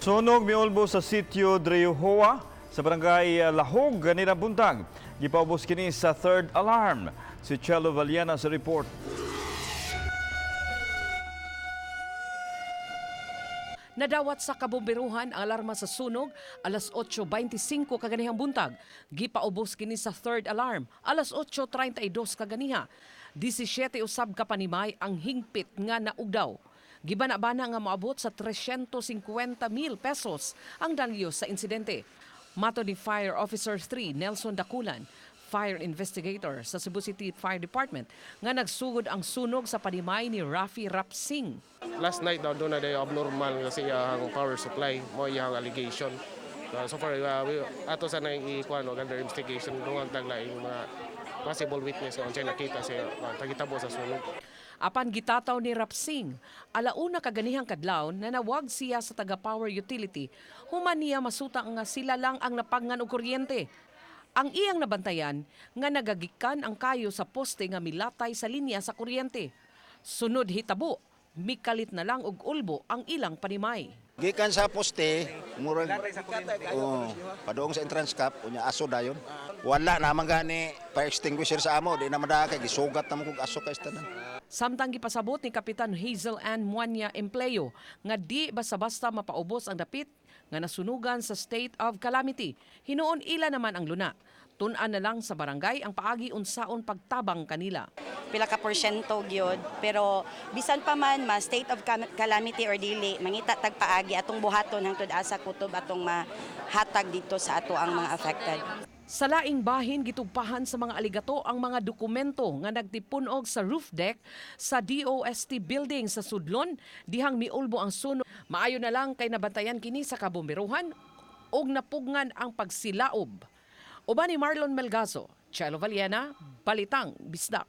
Sunog miulbo sa sitio Dreyuhoa sa barangay Lahog ganina buntag. Gipaubos kini sa third alarm. Si Chelo Valiana sa report. Nadawat sa kabomberuhan ang alarma sa sunog alas 8:25 kaganihang buntag. Gipaubos kini sa third alarm alas 8:32 kaganiha. 17 usab ka panimay ang hingpit nga naugdaw. Gibana-bana nga moabot sa 350 mil pesos ang dalyo sa insidente. Mato ni Fire Officer 3 Nelson Daculan, fire investigator sa Cebu City Fire Department, nga nagsugod ang sunog sa panimay ni Rafi Rapsing. Last night daw doon na day abnormal kasi iyang power supply mo iyang allegation. So far ato sa nang ikuan og under investigation dungan tagla yung mga possible witness kung unsay nakita sa tagitabo sa sunog. Apan gitataw ni Rapsing, alauna kaganihang kadlaw nanawag siya sa taga Power Utility. Human niya masuta nga sila lang ang napangan og kuryente. Ang iyang nabantayan nga nagagikan ang kayo sa poste nga milatay sa linya sa kuryente. Sunod hitabo, mikalit na lang og ulbo ang ilang panimay. Gikan sa poste, murag oh, padung sa entrance cap, unya aso dayon. Wala naman gani fire extinguisher sa amo, di na madaka kay gisugat naman kog aso kay tanan. Samtang gipasabot ni Kapitan Hazel Ann Muanya Empleo nga di basta-basta mapaubos ang dapit nga nasunugan sa state of calamity. Hinuon ila naman ang luna. Tun-an na lang sa barangay ang paagi unsaon pagtabang kanila. Pila ka porsyento gyud, pero bisan pa man ma state of calamity or dili, mangita tag paagi atong buhaton hangtod asa kutob atong mahatag dito sa ato ang mga affected. Sa laing bahin, gitugpahan sa mga aligato ang mga dokumento nga nagtipunog sa roof deck sa DOST building sa Sudlon dihang miulbo ang sunog. Maayo na lang kay nabantayan kini sa kabomberuhan ug napugngan ang pagsilaob. Uban ni Marlon Melgazo, Chelo Valiena, Balitang Bisdak.